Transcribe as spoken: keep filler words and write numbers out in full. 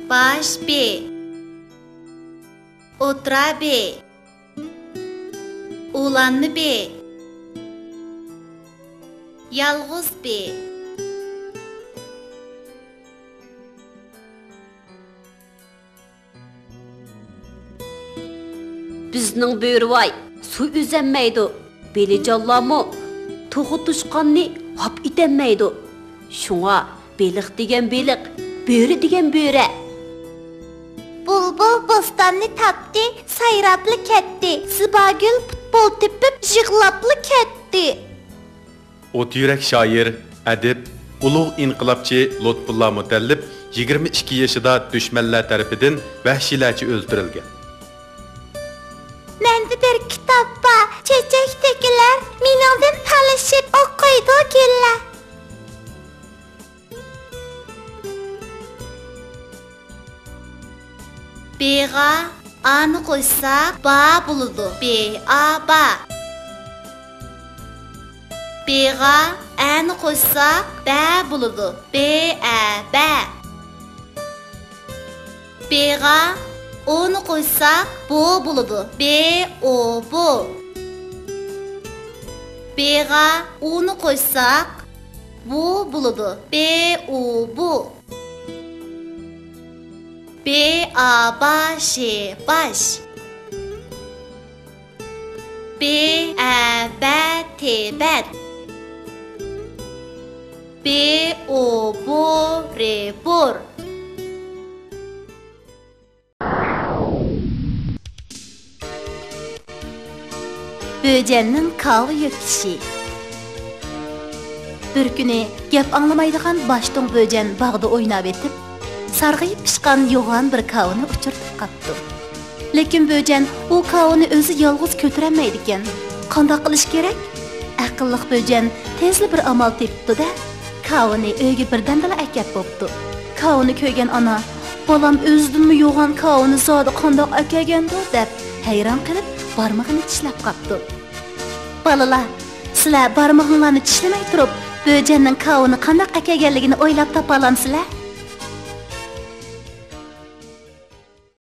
باش بې. ئوتتۇرا بې. ئۇلانما بې. يالغۇز بې. بىزنىڭ بۆرىۋاي سۇ ئۈزەلمەيدۇ، بېلىجانلارمۇ توخۇ توشقاننى ھاپ ئېتەلمەيدۇ. شۇڭا بېلىق دېگەن بېلىق، بۆرە دېگەن بۆرە. بۇلبۇل بوستاننى تاپتى، سايراپلا كەتتى. زىباگۈل پۇتبول تېپىپ يىغلاپلا كەتتى. ئوت يۈرەك شائىر، ئەدىب، ئۇلۇغ ئىنقىلابچى لۇتپۇللا مۇتەللىپ يىگىرمە ئىككى يېشىدا دۈشمەنلەر تەرىپىدىن ۋەھشىيلەرچە ئۆلتۈرۈلگەن. مەندە بىر كىتاب بار، چېچەكتىكىلەر مېنىڭدىن تالىشىپ ئوقۇيدۇ گۈللەر. بېغا ئانى قوشساق با بولىدۇ. بې ئا با. بېغا ئەنى قوشساق بە بولىدۇ. بې ئە بە. بېغا ئونى قوشساق بو بولىدۇ. بې ئو بو. بېغا ئۇنى قوشساق بۇ بولىدۇ. بې ئۇ بۇ. بې ئا با شې باش. بې ئە بە تې بەت. بې ئو بو رې بور. بۆجەننىڭ كاۋا يۆتكىشى. بىر كۈنى گەپ ئاڭلىمايدىغان باشتوڭ بۆجەن باغدا ئويناۋېتىپ، سارغىيىپ پىشقان يوغان بىر كاۋىنى ئۇچرىتىپ قاپتۇ. لېكىن بۆجەن ئۇ كاۋىنى ئۆزى يالغۇز كۆتۈرەلمەيدىكەن. قانداق قىلىش كېرەك؟ ئەقىللىق بۆجەن تېزلا بىر ئامال تېپىپتۇ-دە، كاۋىنى ئۆيگە بىردەمدىلا ئەكەپ بوپتۇ. كاۋىنى كۆرگەن ئانا، «بالام ئۆزىدىنمۇ يوغان كاۋىنى زادى قانداق ئەكەلگەندۇ؟» دەپ ھەيران قېلىپ بارمىقىنى چىشلەپ قاپتۇ. بالىلار، سىلەر بارمىقىڭلارنى چىشلىمەي تۇرۇپ، بۆجەننىڭ كاۋىنى قانداق ئەكەلگەنلىكىنى ئويلاپ تاپالامسىلەر؟